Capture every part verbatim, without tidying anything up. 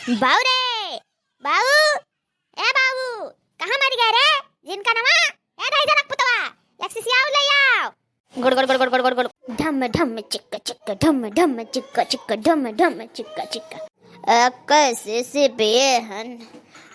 बाऊ रे, बाऊ, ए बाऊ, कहाँ मर गए रे? जिनका नवा, ए दही जनक पुतवा, एक सिसियाऊ ले आओ। गुड़ गुड़ गुड़ गुड़ गुड़ गुड़ गुड़। ढम ढम चिक चिक, ढम ढम चिक चिक, ढम ढम चिक चिक। एक सिसी पिए हन,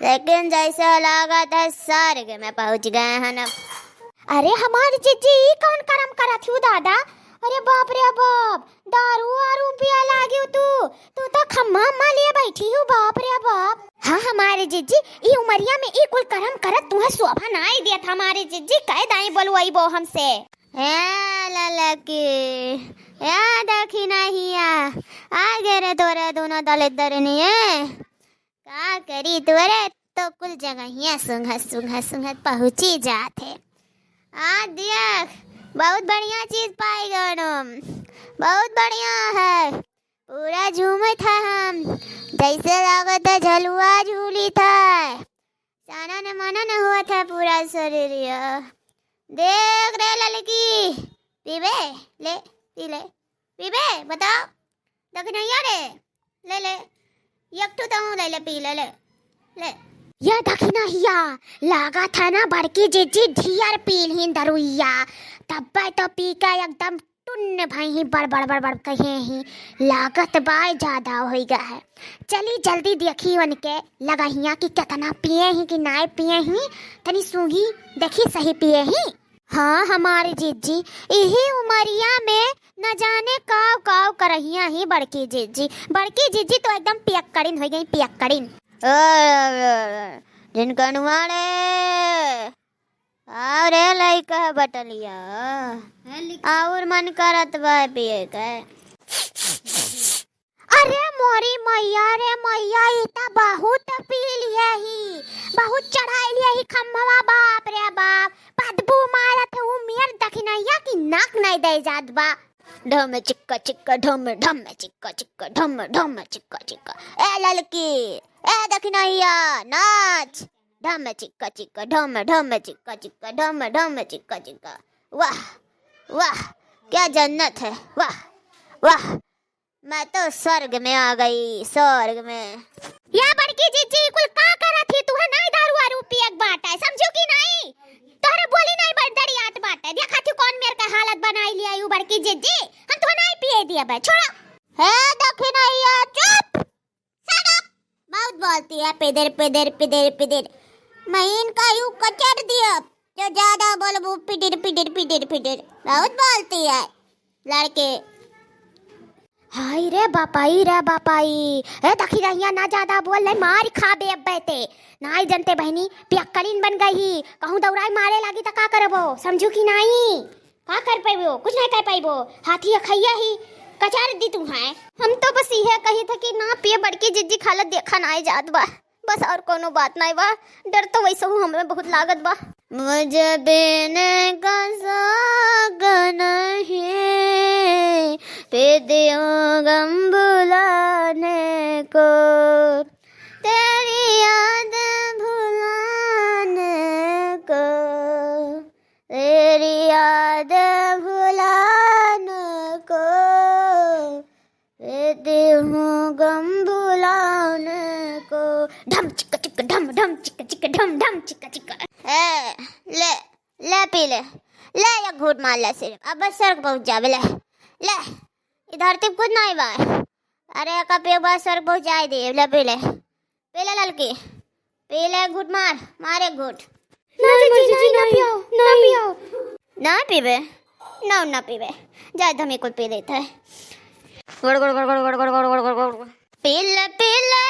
लेकिन जैसे लागत है स्वर्ग में पहुँच गए हन। अरे हमार जिज्जी, ई कौन करम करत हू दादा? अरे बाप रे बाप, दारू वारू पिए लागी तू? तू तो खम्मा अम्मा लिए बैठी हू, बाप रे बाप। हाँ हमारे जिज्जी, ई उमरिया में ई कुल करम करत तुहे शोभा नाई देत हमारे जिज्जी, कह दाई बोलवाई बो हमसे। ए ललकी, ए देखी नहीं आ, आ गे रे तोरे दोनों दलित दरनिये। का करी तोरे तो कुल जगहिया सुंघत सुंघत सुंघत पहुँची जात है। आ देख, बहुत बढ़िया चीज पाई गए हम, बहुत बढ़िया है। पूरा झूमत है हम, जैसे लागत है झलुआ झूलित है। साना न माना न हुआ था पूरा शरीरिया। देख रे ललकी, पीबे? ले, पी ले। पीबे? बताओ। दखिनहिया रे, ले ले। एक ठो तहूँ ले ले, पी ले, ले। ले। ये दखिनहिया, लागत है ना बड़की जिज्जी ढियर पी लीन दरुइया। तब्बे तो पी के एकदम टुन्न भई ही, बड़ बड़ बड़ बड़ कहे ही। लागत बाय ज्यादा होई गा है। चली जल्दी देखी उनके लगहिया कि केतना पिए ही कि नाय पिए ही। तनी सूंघी देखी सही पिए ही। हाँ हमारे जिज्जी, इही उमरिया में न जाने काव काव करहिया ही बड़की जिज्जी। बड़की जिज्जी तो एकदम पियक्कड़िन होई गई, पियक्कड़िन। ए, जिनकनुआ रे, आओ रे लइका बटलिया, और मन करत बा पिए के। अरे मोरी मैया रे मैया, ई त बहुत पी लिया ही, बहुत चढ़ाई लिया ही खम्भवा, बाप रे बाप, बदबू मारत है उ मियर दखिनहिया की नाक नहीं दे जात बा। ढम चिक्का चिक्का ढम, ढम चिक्का चिक्का ढम, ढम चिक्का चिक्का। ए ललकी, ए दखिनहिया, नाच। ढम चिक्का चिक्का ढम, ढम चिक्का चिक्का ढम, ढम चिक्का चिक्का। वाह, वाह, क्या जन्नत है, वाह, वाह। मैं तो स्वर्ग में आ गई, स्वर्ग में। या बड़की जिज्जी, कुल का करत ही? तुहे नाई दारू वारू पिए के बाटे, समझू कि नाई? तोहरे बोली नाई बड़ दड़ियात बाटे। देखत ही कौन मेर के हालत बनाई लिया यू बड़की जिज्जी। हम तुहे नाई पिए दिए बे, छोड़ा। हे दखिनहिया, चुप। Shut up! बहुत बोलती है, पिदिर, पिदिर, पिदिर, पिदिर। मैं इनका यूं कचर दिया, जो ज्यादा बोलबू, पिदिर, पिदिर, पिदिर, पिदिर। बहुत बोलती है लड़के। हाय रे बापाई, रे बापाई, ए दखिनहिया ना ज्यादा बोल ले, मार खाबे अब्बे ते। नाई जनते बहिनी, पियक्कड़िन बन गई ही, कहूँ दौड़ाई मारे लागी त का करबो, समझू कि नाई? का कर पाइबो? कुछ नहीं कर पाइबो। हाथी अखैया ही कचार दी तू है। हम तो बस इहे कही था कि ना पिए बड़की जिज्जी खालत देखा ना जात बा। बस और कोनो बात नहीं बा। डर तो वैसे हूँ हमें बहुत लागत बा। मुझे पीने का शौक नहीं, पीती हूँ गम भुलाने को, तेरी याद भुलाने को। तेरी याद भुलाने को, पीती हूँ गम भुलाने को। ढम चिक चिक ढम, ढम चिक चिक ढम, ढम चिक चिक। ए, ले, ले पी ले, ले एक घूंट मार ले सिर्फ, अब बस स्वर्ग पहुँच जाबे ले, ले, ई धरती पे कुछ नहीं बा। अरे, एक पे एक बार स्वर्ग पहुँचाई दे, ले पी ले। पी ले ललकी, पी ले, घूंट मार, मार एक घूंट। ना नहीं, जीजी, जीजी, ना नहीं, पियो, ना नहीं। पियो। ना पीबे? ना, ना पीबे। जाए, धमी कुल पी लेता है। गुड़, गुड़, गुड़। पी ले, पी ले,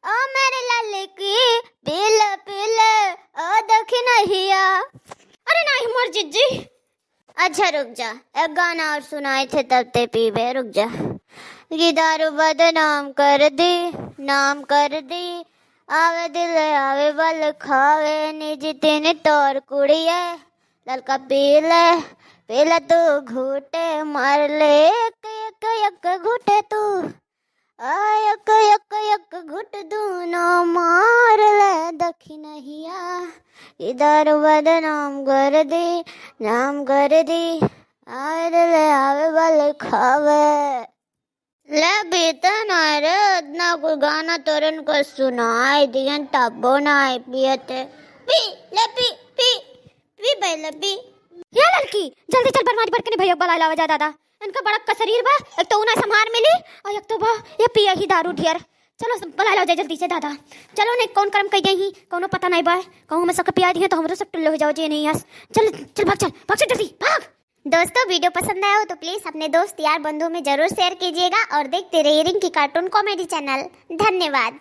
ओ मेरे ललकी, पी ले, पी ले, ओ दखिनहिया। अरे नहीं, मोर जीजी। अच्छा रुक जा, एक गाना और सुनाए थे तब ते पीबे, रुक जा। कि दारू बदनाम कर दी, नाम कर दी, आवे दिल आवे बल खावे, निज तीन तोर कुड़िए, ललका पी ले, पी ले तू घूटे, मार ले एक, एक, एक घूटे तू। आ, एक, एक, एक घुट दूनो मार ले दखिनहिया, इधर बदनाम कर दे, नाम कर दे, आर ले आवे बल खावे। ले पीते ना रे, इतना कोई गाना तोरन को सुनाई दियन तबो ना आई पियते। पी, ले पी, पी, पी भाई ले पी। या लड़की, जल्दी चल बनवारी बड़कनी भैया को बुलाए लावा जा दादा। इनका बड़ा का शरीर बा, एक तो उना संभार मिली और एक तो बा ये पिया ही दारू ढेर। चलो सब बुलाए लावा जा जल्दी से दादा। चलो नहीं कौन कर्म कई गई ही, कौनो पता नहीं बा। कहूँ हम सबके पिया दिए तो हमरो सब टुल्लो हो जाओ जे नहीं आस। चल चल भाग, चल भाग, चल जल्दी भाग। दोस्तों, वीडियो पसंद आया हो तो प्लीज अपने दोस्त यार बंधु में जरूर शेयर कीजिएगा और देखते रहिए रिंकी कार्टून कॉमेडी चैनल। धन्यवाद।